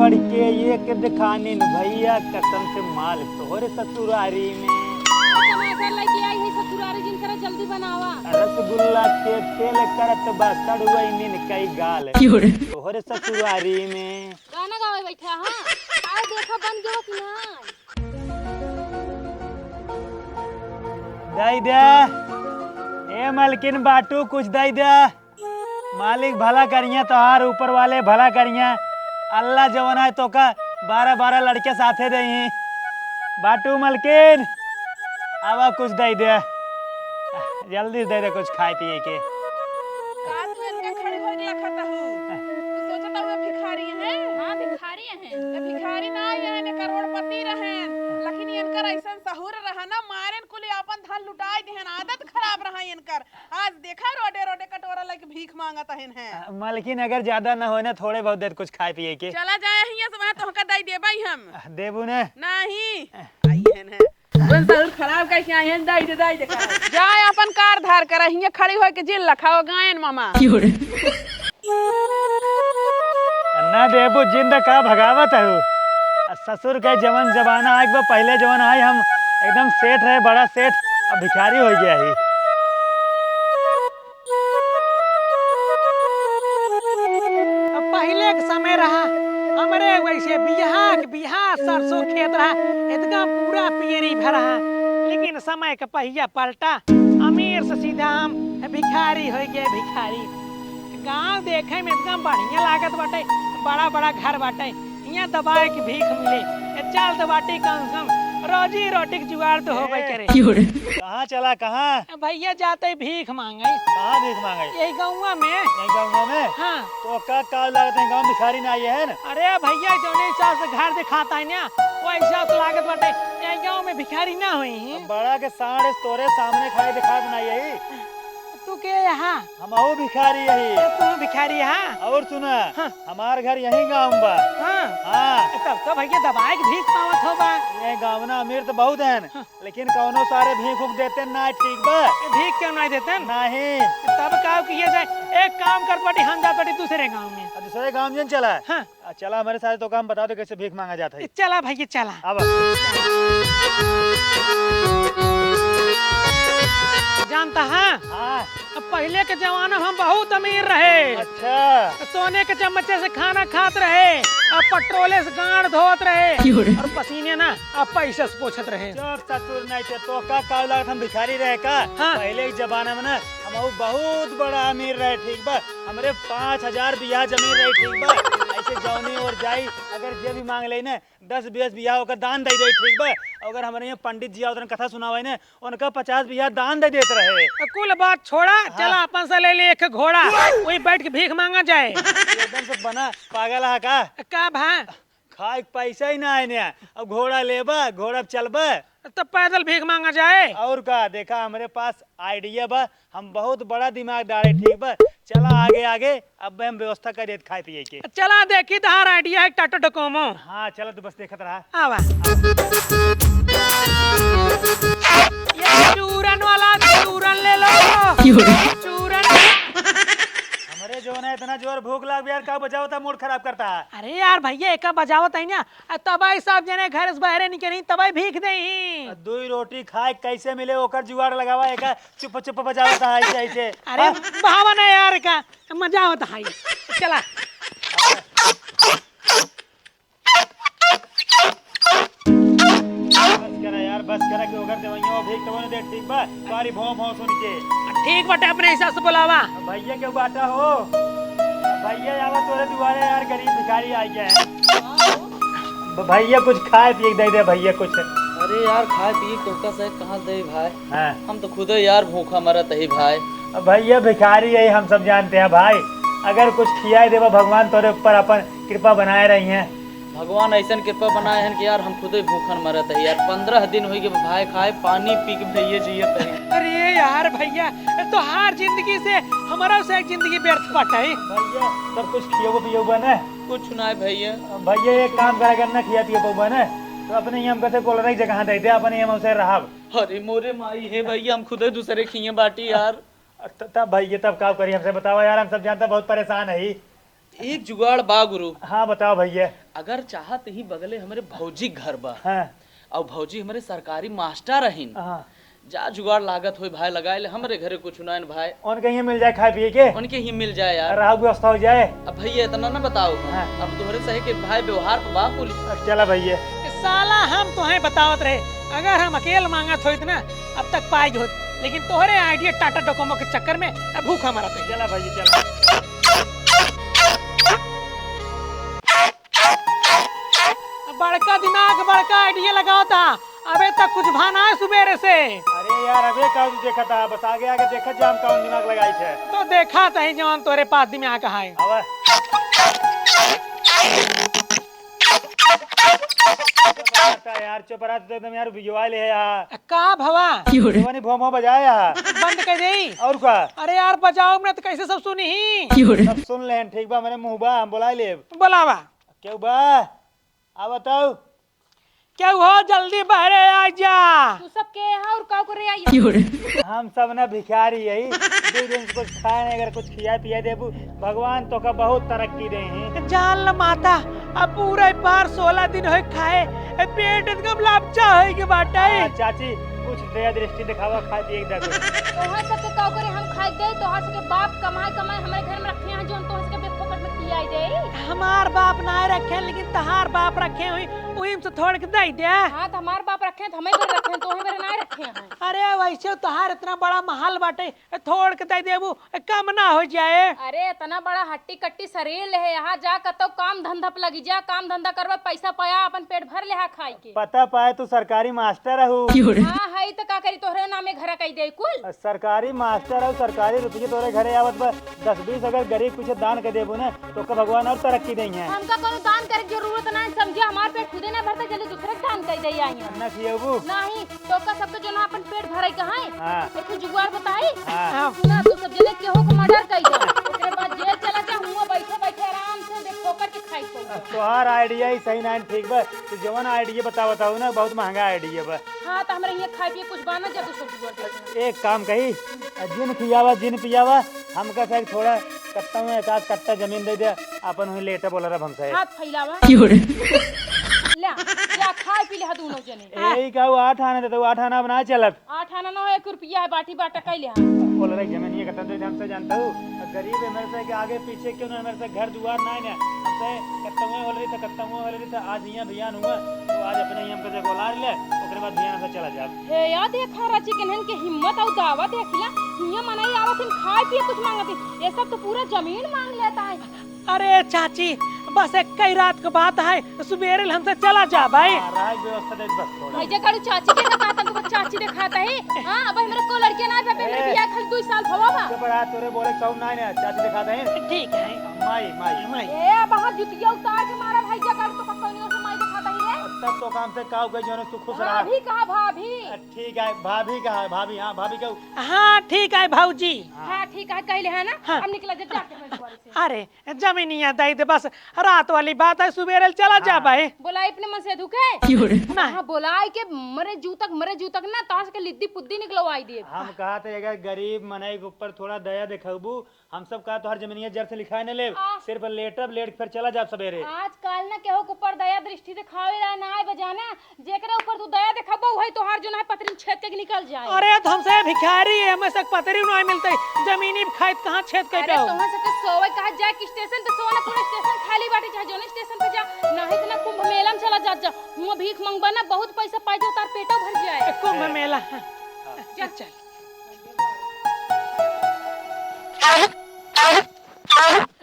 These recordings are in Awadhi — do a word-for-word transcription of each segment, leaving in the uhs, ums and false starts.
के एक देखानिन भैया, कसम से माल तोहरे ससुरारी में। टमाटर लेके आई है ससुरारी, जिनकरा जल्दी बनावा। रसगुल्ला के तेल करत बा सड़ुआइनिन कई गाल। क्यों रे? तोहरे ससुरारी में। गाना गावे बैठा, हाँ? आओ देखा बन गयो कि ना। दई दे। ए मलकिन बाटू कुछ दई दे। मालिक भला करिया, तोहार ऊपर वाले भला करिया। अल्लाह जवन है तोका बारह बारह लड़के साथे देही। बाटू मलकिन, आवा कुछ दई दे, जल्दी से दई दे कुछ खाए पिए के। का तू इनका खड़ी होके लखत हूँ? तू सोचत हूँ भिखारी हैं? हाँ, भिखारी हैं। ये भिखारी ना आए हैं, ये करोड़पति रहे, लेकिन इनकर ऐसा सहूर रहा ना, मारेन कुल अपन धन लुटाई दिहन, आदत खराब रहा इनकर। आज देखा रोडे रोडे कटोरा लेके भीख मांगत हन हैं। अ, मलकिन अगर ज्यादा न होए ना, थोड़े बहुत देत कुछ खाए पिए के। चला जाए हियां से, वहां तोहका दई देबई हम। अ, देबू ने? नहीं। अ। आई हन हैं। उन सहूर खराब करके आई हन, दई दे, दई दे। जाए अपन कार धार कर, हियां खड़ी होए के जिन लखाओ गायन मामा। ना देबू जिंद का भगावत हऊ। आ ससुर के जवन जमाना आइग बा, पहिले जवन आई हम एकदम सेठ रहे, बड़ा सेठ, अब भिखारी होइ गया ही। अब पहिले के समय रहा, हमरे वैसे बियाह के बियाह सरसों खेत रहा, इतना पूरा पियरी भरा, लेकिन समय के पहिया पलटा, अमीर से सीधा हम भिखारी होइ गए, भिखारी। गाँव देखे में एकदम बढ़िया लागत बाटे, बड़ा बड़ा घर बाटे, हियाँ दबाए के भीख मिले। ए, चल तो बाटी, कम से कम रोजी रोटी के जुगाड़ तो होबे ए, करे। क्यों रे? कहाँ चला, कहाँ? भैया जाते भीख मांगे। कहाँ भीख मांगे? यही गौवा में। यही गौवा में? हाँ। तो का, का लागत है, गाँव भिखारी ना आए हैं ना? अरे भैया, जौने हिसाब से घर दिखाता है ना, वो हिसाब से लागत बाटे, यही गाँव में भिखारी ना होई हैं। अब बड़ा के साढ़ तोरे सामने खाए दिखात ना यही। तू के यहाँ? हमहू भिखारी यही। ए, तू भिखारी यहाँ? और सुना, हाँ। हमार घर यही गाँव में बा। हाँ। हाँ। तब तो भैया दबाए के भीख पावत होबा। ये गाँव ना अमीर तो बहुत हैं, हाँ। लेकिन कौनो सारे भीख उख देते ना, ठीक बा? ए, भीख क्यों नहीं देते? नहीं। तब का किया जाए? एक काम कर पड़ी, हम जा पड़ी दूसरे गाँव में। अब दूसरे गाँव में चला। हाँ। आ, चला हमरे साथ, तो काम बता दो कैसे भीख मांगा जाता है। चला भैया, चला। अब जानता है? हाँ। अब पहिले के जमाना में हम बहुत अमीर रहे। अच्छा। सोने के चम्मचे से खाना खात रहे, अब पेट्रोले से गांड धोत रहे। क्यों रे? और पसीने ना, अब पैसे से पोछत रहे। चुप ससुर, नहीं थे तो का, का लागत हम भिखारी रहे का? हाँ। पहिले के जमाना में ना हम बहुत बड़ा अमीर रहे, ठीक बा? हमरे पाँच हजार बीघा जमीन रही, ठीक बा? ऐसे जौनी ओर जाई, अगर जे भी मांग ले ने, दस बीस बीघा ओकर दान दे दे, ठीक बा? अगर हमरे यहाँ पंडित जी आवत रहन, कथा सुनावे ने, उनका पचास बीघा दान दे देत रहे। कुल बात छोड़ा, हाँ। चला अपन से ले ले एक घोड़ा, वही बैठ के भीख मांगा जाए। एकदम से बना पागल है का? का भा? खाए के पैसा ही ना आए ने, अब घोड़ा लेबा, घोड़ा पे चलबा? तो पैदल भीख मांगा जाए। और का, देखा हमरे पास idea बा, हम बहुत बड़ा दिमाग डाले, ठीक बा? चला आगे आगे, अब हम व्यवस्था कर देत खाए पिए के। चला देखी तहार idea है टाटा डोकोमो। हाँ, चला तू बस देखत रहा। आवा। ये चूरन वाला चूरन ले लो। क्यों रे? चूरन। हमरे जो ना इतना जोर भूख लाग यार, का बजावता, मूड खराब करता है। अरे यार भैया, एका बजावत है ना, आ तबाई सब जने घर से बाहरे निकली, तबाई भीख देही। आ दुई रोटी खाए कैसे मिले, ओकर जुगाड़ लगावा, एका चुप चुप बजावत है ऐसे ऐसे। अरे हाँ? भावना यार का मजा आवत है। चला। बस करा यार, बस करा कि ओकर देवैया भीख तबो न दे, ठीक बा? सारी भौं भौं सुन के। ठीक बाटे, अपने हिसाब से बुलावा। भैया के बाटा हो, भैया आवा तोरे दुआरे यार, गरीब भिखारी आ गया है। ब-, भैया कुछ खाए पिए के दे दे भैया कुछ। अरे यार, खाए पिए के तोहका से कहाँ दे भाई? हाँ। हम तो खुदे यार भूखा मरत ही भाई। अब भैया भिखारी यही हम सब जानते हैं भाई, अगर कुछ खियाए देवा भगवान तोरे ऊपर अपन कृपा बनाए रही हैं। भगवान ऐसन कृपा बनाए हैं कि यार हम खुदे भूखन मरत है यार। पन्द्रह दिन होइ गए भाई, खाए पानी पी के भैया जियत है। अरे यार भैया, तोहार जिंदगी से हमारा से एक जिंदगी व्यर्थ बाटे। भैया, तब कुछ खियबो पियबो ना? कुछ ना भैया। भैया, एक काम करा, अगर ना खिया पिया पउबा ना, तो अपने ही हम कैसे कोलरा की जगह दे दे, अपने ही हम उसे रहब। अरे मोरे माई, हे भैया, हम खुदे दूसरे खिए बाटी यार। त-, तब भैया, तब का करी, हमसे बतावा यार, हम सब जानता बहुत परेशान है। एक जुगाड़ बा गुरु। हाँ, बताओ भैया। अगर चाहत ही बगले हमरे भौजी घर बा। हाँ। और भौजी हमरे सरकारी मास्टर रहीन। हाँ। जा जुगाड़ लागत होई भाई, लगाए ले, हमरे घरे कुछ नाइन भाई। उनके ही मिल जाए खाए पिए के। उनके ही मिल जाए यार। और राहु व्यवस्था हो जाए। अब भैया इतना ना बताओ। हाँ। अब तोहरे सहे के भाई व्यवहार पे बा कुल। अब चला भैया। साला हम तोहे बतावत रहे, अगर हम अकेल मांगत होइत ना, अब तक पाई होत, लेकिन तोहरे आइडिया टाटा डोकोमो के चक्कर में अब भूखा मरत है। चला भैया, चला। बड़का दिमाग, बड़का आइडिया लगावता। अबे तक कुछ भा ना है सुबेरे से। अरे यार, अबे का तू देखा था, बस आगे आगे देखा जा, हम कौन दिमाग लगाई थे। तो देखा तही जवान तोरे पास दिमाग है। अब यार, चुप रहा, तू तो एकदम यार बिगवाले है यार। का भवा? जवानी भोम भोम बजाए यार। बंद कर देई। और का? अरे यार, बजाओ ना तो कैसे सब सुनी ही? सब सुन लेहन, ठीक बा, मेरे मुंह बा, हम बुलाए लेब। बुलावा। केहू बा? आ बताओ। केहू हो, जल्दी बहरे आ जा। तू सब के यहाँ और का करे आई? हम सब ना भिखारी है, दो दिन से कुछ खाए नहीं, अगर कुछ खिया पिया देबू, भगवान तोका बहुत तरक्की देही। जान ल माता, अब पूरा बार सोलह दिन होए खाए, ए पेट एकदम लपचा होए के बाटे। हाँ, चाची, कुछ दया दृष्टि दिखावा, खाए पिए के दे कुछ। तोहर सबके का करे हम खाए दे, तोहर सबके बाप कमाए कमाए हमरे घर में रखे हैं, जौन तोहर सबके बेफोकट में खियाई दे। हमार बाप ना रखे, लेकिन तहार बाप रखे हुई, वही से थोड़ के दे दे। हाँ, तो हमार बाप रखे हैं, तो हमें भी रखे हैं, तोहे मेरे ना रखे हैं। अरे, वैसे तोहार इतना बड़ा महल बाटे, थोड़ के दे देबू, कम ना हो जाए। अरे, इतना बड़ा हट्टी कट्टी शरीर है, यहाँ जा कतो काम धंधा पे लगी जा, काम धंधा करबे, पैसा पाया, अपन पेट भर ले हा खाई के। पता पाए तू सरकारी मास्टर रहू। हाँ, है तो का करी, तोहरे नामे घर कई दे कुल। आ, सरकारी मास्टर रहू, सरकारी रुपये तोरे घरे आवत बा, दस बीस अगर गरीब पीछे दान कर देबू ना, तो का भगवान और तरक्की देंगे। हमका कोनो दान करे के जरूरत ना है, समझे, हमार पेट खुदे ना भरता, जल्दी दूसरे के दान कर दे आई। ना खियाबू? नहीं। तो का सबके जो ना अपन पेट भराई कहाँ है? हाँ। एक ठो जुगाड़ बताई? हाँ। सुना, तू सब जने केहू को मर्डर कई दे, ओकरे बाद जेल चला जा, हुआं बैठे बैठे आराम से बेफोकट के खाई पी। तोहार आइडिया ही सही ना ठीक बा, तू जवन आइडिया बतावत हऊ ना, बहुत महंगा आइडिया बा। हाँ, तो हमरा यहाँ खाए पिए कुछ बा ना, जा तू सब जुगाड़ दे। एक काम कही, जिन खियावा, जिन पियावा, हमका से थोड़ा कट्टा में एक आध कट्टा जमीन दे दे, अपन वहीं लेटे बोला रह हमसे। हाथ फैलावा। क्यों रे? ले, जा खाए पी ले हा दोनों जने। यही का वो आठ आना देता, वो आठ आना अब ना चलत। आठ आना ना हो, एक रुपया है, बाटी बाटा कई ले हा। बोल रहे जमीन ये कट्टा दे दे हमसे, जानता हूँ गरीब है मेरे से, कि आगे पीछे क्यों ना, मेरे से घर दुआर ना है ना, हमसे कट्टा हुआ बोल रही था, कट्टा हुआ बोल रही था, आज यहाँ बयान हुआ तो आज अपने ही हमको से बोला ले, ओकरे बाद बयान से चला जाब। हे या देखा राची के नहन के हिम्मत और दावा देखिला, हियाँ मनई आवत हिन खाए पिए कुछ मांगत हिन, ये सब तो पूरा जमीन मांग लेता है। अरे चाची, बस एक ही रात के बात है, सुबेरे ले हमसे चला जा भाई। हाँ, रहा एक व्यवस्था दे बस थोड़ा। भैया गाड़ू चाची के ना कहता, तुमको चाची दिखाता है। हाँ, अब हमरा को लड़के ना पे मेरे ए। बियाह खाली दो साल भवा बा। जब रात तोरे बोले चाहू ना, ना, चाची दिखाता है। ठीक है। माई, माई। माई। ए, अब हाथ जुतिया उतार के मारा भैया गाड़ू, तो कौन से माई दिखाता है रे? तब तो काम से काऊ गई जो तू खुश रहा। भाभी कहा भाभी। ठीक है, भाभी कहा, भाभी, हाँ, भाभी कहू। हाँ, ठीक है भौजी। हाँ, ठीक है, कहले है ना? हाँ। अब निकला जा, जाके मेरे द्वारे से। अरे, जमीनिया दे दे बस, रात वाली बात है, सुबेरे चला जा हाँ। भाई। बोलाई अपने मन से दुखे? क्यों रे? ना। हाँ, बोलाई के मरे जू तक, मरे जू तक ना, ताश के लिद्दी पुद्दी निकलवाई दे। हम कहा थे, अगर गरीब मनई के ऊपर थोड़ा दया दिखाबू, हम सब कहा तोहर जमीनिया जर से लिखाए न लेब, आ। सिर्फ लेटब, लेट के फिर चला जाब सबेरे। आजकल ना केहू के ऊपर दया दृष्टि दिखावे ला ना आए बजाना, जेकरे ऊपर तू दया देखाबो, वही तोहार जो ना है पतरी छेद के निकल जाए। अरे, तो हमसे भिखारी है, हमें से पतरी ना मिलते, जमीनी खाइत कहाँ छेद कर अरे, पाओ? तोहन से तो सोवे कहा जाए कि स्टेशन पे सोवे ना, पूरा स्टेशन खाली बाटे, चाहे जोने स्टेशन पे जा, ना है इतना कुंभ मेला में चला जात जा, हुआं भीख मंगबा ना, बहुत पैसा पाई जो तार पेटो भर जाए। कुंभ मेला। चल। चल।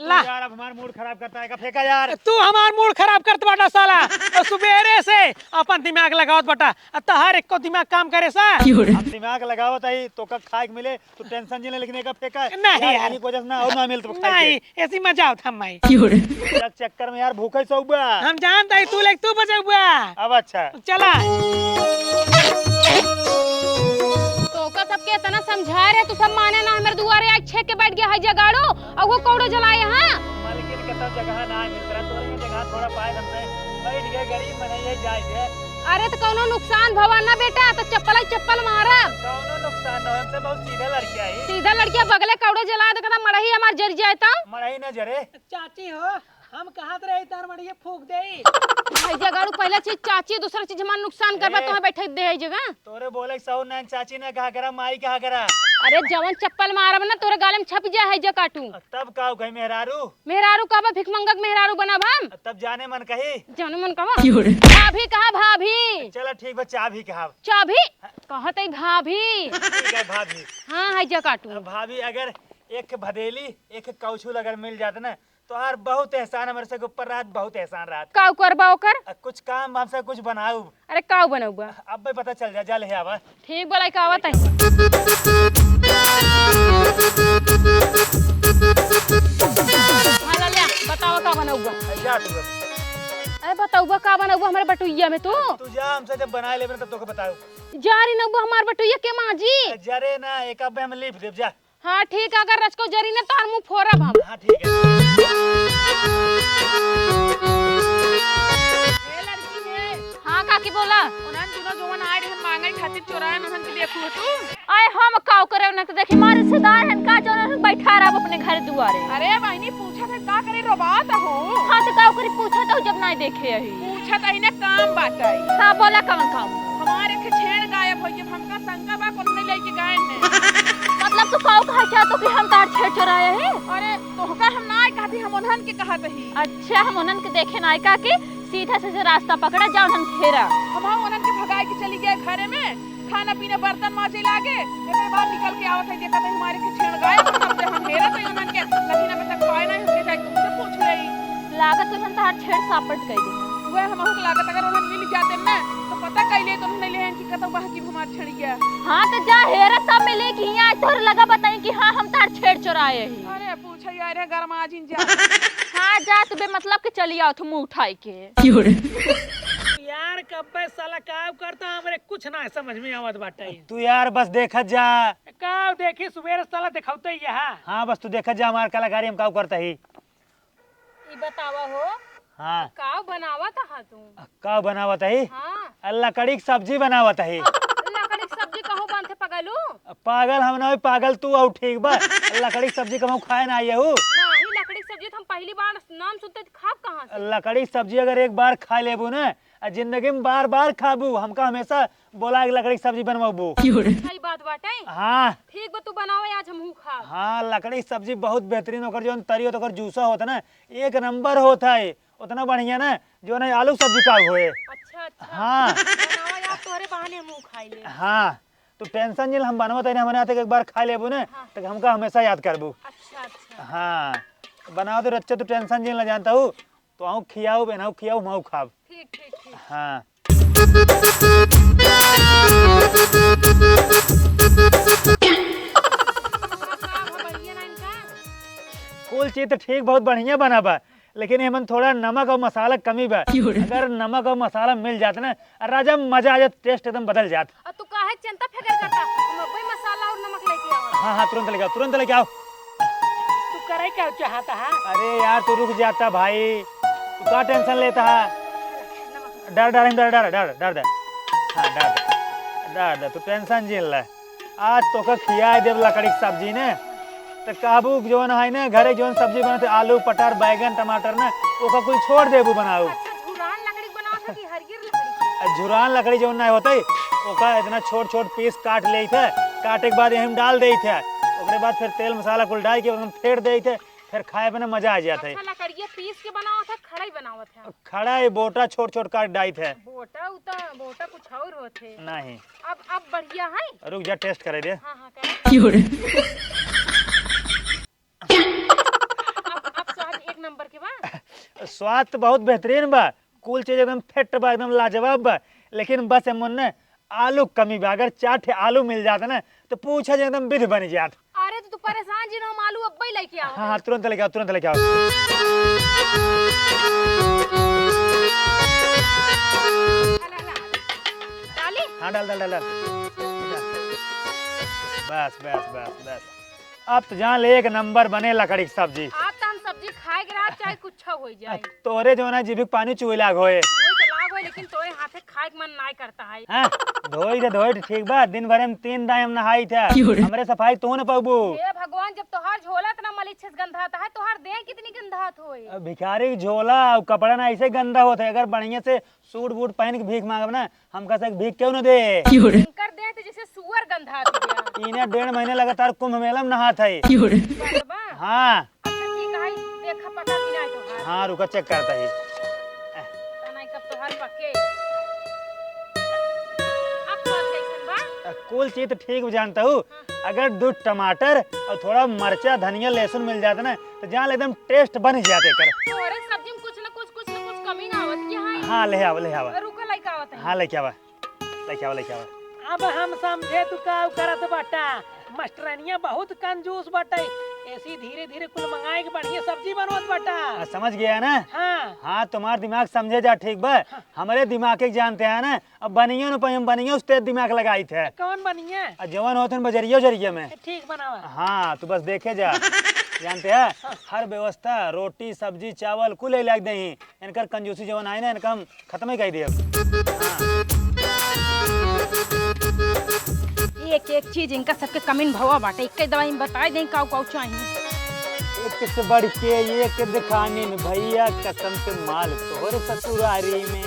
ला। यार, अब हमार मूड खराब करता है, का फेंका यार? तू हमार मूड खराब करत बाटा साला। और सुबेरे से अपन दिमाग लगावत बाटा, आ तहार एको दिमाग काम करे सा? हम दिमाग लगावत आई, तो का खाए के मिले, तू टेंशन जिन ले, लेकिन एका फेंका नहीं यार, यार। यही वजह से ना और ना मिलत खाए के। नहीं, ऐसी मजा आवत हम माई। चल चक्कर में यार भूखे सौबा। हम जानत हई तू लेक तू बचौबा। अब अच्छा। चला। तोका सबके इतना समझाए रहे, तू सब माने ना, हमरे दुआरे आके छेक के बैठ गया है जगाड़ू, और वो कौड़ो जलाए, हाँ? मालकिन के तो जगह ना मिलत रहा, तोरे ये जगह थोड़ा पाए हमसे बैठ गए, गरीब मनई है, जाए दे। अरे तो कौनो नुकसान भवा ना बेटा, तो चप्पल ही चप्पल मारब। कौनो नुकसान ना हो, हमसे बहुत सीधा लड़किया है। सीधा लड़किया बगले कौड़े जला दे, कहता मड़ही हमार जर जाए तो। मड़ही ना जरे। चाची हो, हम कहत रहे तार मड़िए फूंक देई। भाई जगाड़ू, पहला चीज चाची, दूसरा चीज हमार नुकसान करबा, ए। तोहे बैठे दे है जगह। तोरे बोले के सहूर ना, चाची ना कहा करा, माई कहा करा। अरे जवन चप्पल मारब ना, तोरे गाले में छप जा है जे काटू। तब का हो गई मेहरारू? मेहरारू का बा, भिखमंगक मेहरारू बनब हम? तब जाने मन कही। जाने मन कहा? क्यों रे? भाभी कहा, भाभी। चला ठीक बा, चाभी कहा। चाभी? कहत है भाभी। ठीक है भाभी। हाँ, है जे काटू। अब भाभी अगर एक भदेली, एक कौछुल अगर मिल जात ना, तोहार बहुत एहसान हमरे से ऊपर रहत, बहुत एहसान रहत। का करबा ओकर? अ, कुछ काम हमसे कुछ बनाऊ। अरे का बनौबा? अब भाई पता चल जा, जा ले आवा। ठीक बोला, का आवत है? हाँ, ला ले, बतावा का बनौबा? अ, जा तू अब। अरे बताउबा का बनौबा हमरे बटुइया में तू? तू जा, हमसे जब बनाए लेबे ना तब तोके बताऊ। जा रे नौबा हमार बटुइया के माँ जी। अ, जा रे ना, एक अब हम लीप देब, जा। हाँ ठीक है, अगर रचको जरी ना तोहर मुंह फोड़ब हम। हाँ ठीक है। ए लड़की है। हाँ काकी बोला। उन्हन दुनो जवन आए रहे मांगे खातिर चोराए, उन्हन के देखू तू? आए हम काव करे, उन्हन के देखी, मार रिश्तेदार हन का, जवन उन्हन बैठा रहब अपने घर दुआरे। अरे बहिनी पूछत है का करे, रोबात हो? हाँ तो काव करे पूछत हो जब नाई देखे अही। पूछत अही ना काम बाटइ। हाँ बोला कवन काम? हमार एक छेड़ गायब होइ गए, हमका शंका बा कोनो नहीं लेके गए हैं। मतलब तू काव कहा चाहत हो कि हम तार छेड़ चोराए हैं? अरे तोहका हम ना कहती, हम उन्हन के कहत ही। अच्छा हम उन्हन के देखे ना का कि सीधा सीधा रास्ता पकड़ा जा उन्हन घेरा। हम उन्हन के भगाए के चली गए घरे में, खाना पीना बर्तन माजे लागे, एकरे बाद निकल के आवत है देखत है हमारे के छेड़ गायब, तब से हम हेरत है उन्हन के, लेकिन अबे तक पाए नहीं, हमके जाए तुमसे पूछ लेई। लागत उन्हन तार छेड़ सापट कई दे। वह हमहू के लागत अगर उन्हन मिल जाते ना तो पता कई ले तो उन्हन ले कि कतौ बहकी हमार छेड़ गया। हाँ तो जा हेरा तब मिले कि यहाँ तोहर लगा बताई कि हाँ हम तार छेड़ चोराए ही। अरे पूछो यार, ये गरमा जिन जा। हाँ जा तू बेमतलब के चली आओ तू मुंह उठाई के। क्यों रे? यार कब्बे साला का करता हमरे कुछ ना समझ में आवत बाटे। तू यार बस देखत जा। का देखी सुबेरे साला दिखावते ही है। हाँ बस तू देखत जा हमार कलाकारी हम का करता ही। ई बतावा हो, हाँ। काव बनावत हा तू? काव बनावत ही? हाँ। लकड़ी के सब्जी बनावत ही। लकड़ी के सब्जी कहूँ बनथे पगलू? पागल हम ना होई, पागल तू हऊ, ठीक बा? लकड़ी के सब्जी कहूँ खाए ना आइए हूँ। नहीं, लकड़ी के सब्जी तो हम पहली बार नाम सुनते, खाब कहाँ से? लकड़ी के सब्जी अगर एक बार खा लेबू ना, आ जिंदगी में बार बार खाबू। हमका हमेशा बोला कि लकड़ी के सब्जी बनवाबू। क्यों रे? सही बात बाटे। हाँ। ठीक बा, तू बनावे, आज हमहू खाब। हाँ, लकड़ी के सब्जी बहुत बेहतरीन, ओकर जौन तरी होत, ओकर जूसा होत ना, एक नंबर होत है। उतना बढ़िया ना, जौन आलू सब्जी का होए। अच्छा, अच्छा। हाँ। बनावा यार, तोहरे बहाने हमहू खाई ले। हाँ, तू tension जिन, हम बनवा तनी, हमरे हाथ एक बार खा लेबू ना, हाँ। तो हमका हमेशा याद करबू। अच्छा, अच्छा। हाँ, बनावा तो रच्चा, तू tension जिन ला जानता हूँ। तो आऊँ खियाऊ, बेनाऊ खियाऊ, माऊ खाब। ठीक, ठीक, ठीक। हाँ। बढ़िया ना इनका? कुल चीज तो ठीक, बहुत बढ़िया बना बा, लेकिन एमन थोड़ा नमक और मसाला कमी बा। क्यों रे? अगर नमक और मसाला मिल जात ना, राजा मजा आ जात, taste एकदम बदल जात। और तू काहे चिंता फिकर करता? हम अब्बे मसाला और नमक लेके आवत। हाँ, हाँ, तुरंत लेके आओ, तुरंत लेके आओ। तू करे क्या चाहता है? अरे यार, तू रुक जाता भाई, तू का tension लेता है? नमक। डार, डार, डार, डार, डार, डार दे। हाँ, डार दे। डार दे, तू tension जिन ले। आज तोका खियाए देब लकड़ी के सब्जी ने, तो कहबू जौन है ना, घरे जौन सब्जी बनत है, आलू, पटार, बैगन, टमाटर ना, ओका कुल छोड़ देबू बनाऊ। अच्छा, झुरान लकड़ी बनावत है कि हरियर लकड़ी के? आ, झुरान लकड़ी जौन ना होते, ओका इतना छोट छोट piece काट लेइत है, काटे के बाद यही में डाल देइत है, ओकरे बाद फिर तेल मसाला कुल डाल के ओकरे में फेर देइत है, फिर खाए में ना मजा आ जात है। अच्छा, लकड़िया पीस के बनावत है, खड़ाई बनावत है? खड़ाई बोटा छोट छोट काट डाइत है। बोटा उ त, बोटा कुछ और होत है। नहीं। अब, अब बढ़िया है। रुक जा, taste करे दे। हाँ, हाँ, करे। क्यों रे? अब, अब स्वाद एक नंबर के बा। स्वाद तो बहुत बेहतरीन बा, कुल चीज एकदम फिट बा, एकदम लाजवाब बा, लेकिन बस एमन ने आलू कमी बा। अगर चार ठे आलू मिल जात ना तो पूछा जे एकदम विध बन जात। अरे तो तू परेशान जिन, हम आलू अब्बे लेके आओ। हाँ, हाँ, तुरंत लेके आओ, तुरंत लेके आओ। डाली? हाँ, डाल, डाल, डाल, डाल। बस, बस, बस, बस। अब तो जान ले, एक नंबर बने लकड़ी की सब्जी। आप तो हम सब्जी खाए के रहा, चाहे कुछ हो जाए। तोरे जो ना जीभ के पानी चुए लाग होए। वही तो लाग होए, लेकिन तोरे हाथ से खाए के मन नाय करता है। हाँ, धोई दे, धोई दे, ठीक बा। दिन भरे में तीन दाई हम नहाई थे। क्यों रे? हमरे सफाई तू न पाबू। हे भगवान, जब तोहार झोला इतना मलिच्छस गंधाता है, तोहार देह कितनी गंधात होई? अब भिखारी के झोला और कपड़ा ना ऐसे गंदा होत है। अगर बढ़िया से सूट बूट पहन के भीख मांगब ना, हमका से भीख क्यों न दे? क्यों रे? इनकर देह तो जैसे सुअर गंधात गया। इन्हें डेढ़ महीने लगातार कुंभ मेला में नहात है। क्यों रे? बाबा। हाँ। अच्छा, ठीक है, देखा पता भी नहीं तोहार। हाँ, रुका, चेक करता ही। पता नहीं कब तोहार पके। अब स्वाद कैसन बा? अ, कुल चीज तो ठीक जानता हूँ। हाँ। अगर दो टमाटर और थोड़ा मरचा, धनिया, लहसुन मिल जाता ना, तो जान ले एकदम टेस्ट बन जाते कर। तोहरे सब्जी में कुछ न कुछ, कुछ न कुछ कमी ना आवत, ये हाँ। हाँ, ले आवा, ले आवा। रुका, लेके आवत है। हाँ, लेके आवा। लइका आवा, लइका आवा। अब हम समझे तू का करत बाटा। मास्टरनिया बहुत कंजूस बाटे। ऐसी धीरे धीरे कुल मंगाए के बढ़िया सब्जी बनवत बाटा। आ, समझ गया ना? हाँ। हाँ, तुम्हार दिमाग समझे जा, ठीक बा? हाँ। हमरे दिमाग के जानते हैं ना, अब बनिया न पाई, हम बनिया उस तेज दिमाग लगाई थे। कौन बनिया? आ, जवान होते हैं बजरिया उजरिया में। ठीक बनावा। हाँ, तू बस देखे जा। जानते हैं, हाँ। हर व्यवस्था, रोटी, सब्जी, चावल, कुल लाग दे ही। इनकर कंजूसी जवन आए ना, इनका हम खत्म ही कर दिया। हाँ। एक एक चीज इनका सबके कमीन भवा बाटे। एक दवाई में बताए दें काऊ काऊ चाहिए। एक से बढ़ के एक दिखानिन भैया, कसम से माल तोहरे ससुरारी में।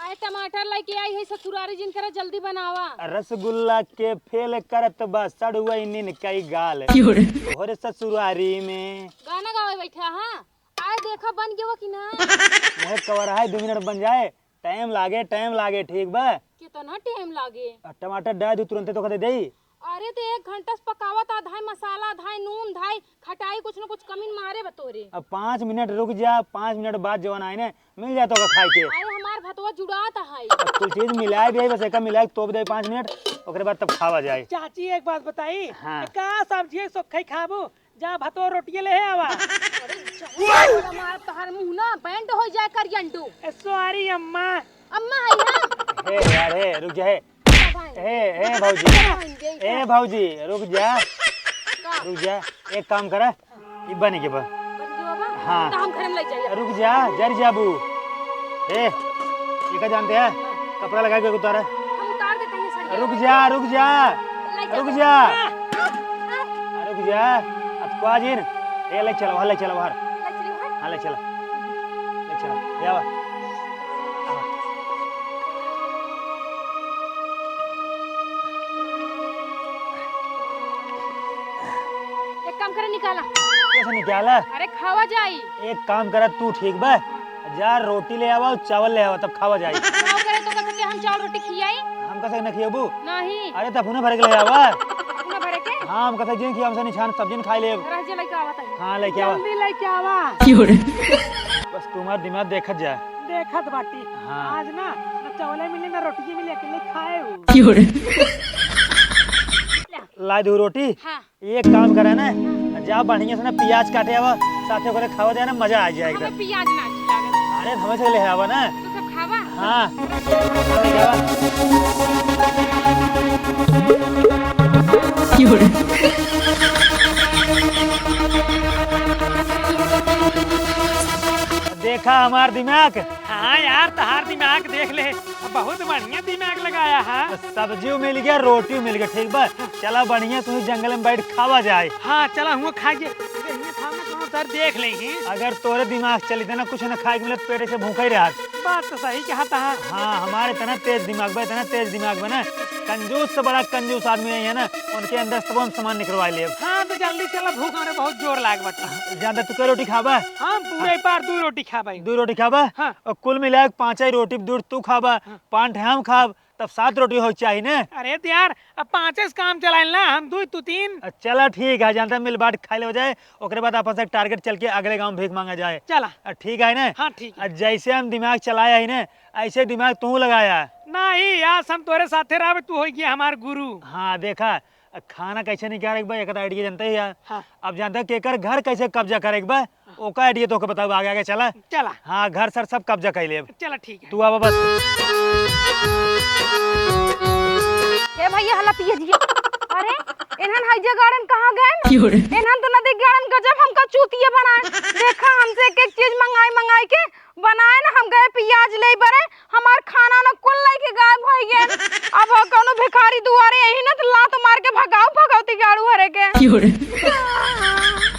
आए टमाटर लेके आई है ससुरारी जिनकरा, जल्दी बनावा। रसगुल्ला के फेल करत बा सड़ुआइनिन कई गाल। क्यों रे? तोहरे ससुरारी में। गाना गावे बैठा, हाँ? आए देखा बन गया कि ना? मुहे कवर है, दो मिनट बन जाए। टाइम लागे, टाइम लागे, ठीक बा? कितना टाइम लागे? आ, टमाटर डाल दू, तुरंते तो दे देई। अरे तो एक घंटा से पकावत, आधाई मसाला, आधाई नून, आधाई खटाई, कुछ न कुछ कमी मारे बतोरे। अब पाँच मिनट रुक जा, पाँच मिनट बाद जवन आए ने, मिल जाए तो खाए के। अरे हमार भतवा जुड़ात है। अब कुल चीज मिलाए दे, बस एका मिलाए तोप दे पाँच मिनट, ओकरे बाद तब खावा जाए। चाची एक बात बताई, हाँ। का सब्जी है सोखई खाबू? जा भतो रोटिये ले आवा। अरे जाओ, हमार तोहार मुंह ना बैंड हो जाए करियंडू। ए, सॉरी अम्मा। अम्मा है ना? हे यार, हे, रुक जा, हे। अब आएंगे। हे, हे भौजी। अब आएंगे। हे भौजी, रुक जा। का? रुक जा, एक काम करा, ई बनी के बा। बन गयो बा? हाँ। तो हम घर में ले जाइए। रुक जा, जर जाबू। हे, ये का जानते हैं? कपड़ा लगा के उतारा। हम उतार देते हैं सर। रुक जा, रुक जा, ले चलो। रुक जा। हाँ, हाँ, हाँ। रुक जा। अब को आजिन। ए, ले चलो, बाहर ले चलो, बाहर। ले चलो, हाँ। हाँ, ले चलो। ले चलो। ले आवा। आवा। एक काम करे, निकाला। कैसे निकाला? अरे, खावा जाई। एक काम करा तू, ठीक बा? जा, रोटी ले आवा और चावल ले आवा, तब खावा जाई। का करे तो कहते हम चावल रोटी खियाई? हम कैसे न खियाबू? नहीं। अरे, तब अपने भरे के ले आवा। अपने भरे के? हाँ, हम कैसे जिन खिया, हमसे निछान सब जिन खाई लेब। रह जे, लइका आवत है। हाँ, लइका आवा। जल्दी लइका आवा। क्यों रे? बस तुम्हार दिमाग देखत जा। देखत बाटी। हाँ। आज ना, ना चावले मिले, ना रोटिये मिले, अकेले खाए हो। क्यों रे? ला दू रोटी। हाँ। एक काम करे ना, जा बढ़िया से ना प्याज काटे आवा, साथे ओकरे खावा जाए ना, मजा आ जाए एकदम। हमें प्याज ना अच्छी लागत। अरे, हमें से ले आवा ना। तू सब खावा? हाँ। देखा हमार दिमाग। हाँ यार, तहार दिमाग देख ले, बहुत बढ़िया दिमाग लगाया है। सब्जी मिल गया, रोटी मिल गया, ठीक बा। चला बढ़िया, तू ही जंगल में बैठ खावा जाए। हाँ, चला हुआ खा के, अरे हियाँ खाओ ना, कोनो सर देख ले ही। अगर तोरे दिमाग चली त ना, कुछ ना खाए के मिलत, पेट से भूखा ही रहत। बात तो सही कहा था। हाँ, हमारे इतना तेज दिमाग बा, इतना तेज दिमाग बा ना, कंजूस से बड़ा कंजूस आदमी है ना, उनके अंदर से तमाम सामान निकलवा ले। हाँ, तो जल्दी चला, भूख हमरे बहुत जोर लाग बता। ज्यादा तू के रोटी खाबा? हम पूरे बार दो रोटी खाबा। दो रोटी खाबा? हाँ। और कुल मिला के पाँच ही रोटी, दो तू खाबा, हाँ। पाँच हम खाब, तब सात रोटी हो चाही ने। अरे तो यार, अब पाँचे से काम चलाइल ना, हम दू, तू तीन। अ, चला ठीक है, जानता मिल बांट खाई ले हो जाए, ओकरे बाद अपन से टारगेट चल के अगले गाँव भीख मांगा जाए। चला। अ, ठीक है ने? हाँ, ठीक है। अ, जैसे हम दिमाग चलाया ही ने, ऐसे दिमाग तू लगाया। नहीं यार, हम तोरे साथे रहबे, तू हो गया हमार गुरु। हाँ, देखा, अ, खाना कैसे निकाले के बा, एक आइडिया जानते ही यार। हाँ। अब जानते हो कि एकर घर कैसे कब्जा करे के बा, ओका आइडिया तोके बताऊ, आगे आगे चला। चला। हाँ, घर सर सब कब्जा कर लेब। चला, ठीक है। तू आवा बस। ए भैया, हला पिए जिया। अरे, इन्हन हैजे गाड़न कहाँ गए? क्यों रे? इन्हन तो नदी गाड़न गजब हमका चूतिया बनाए। देखा,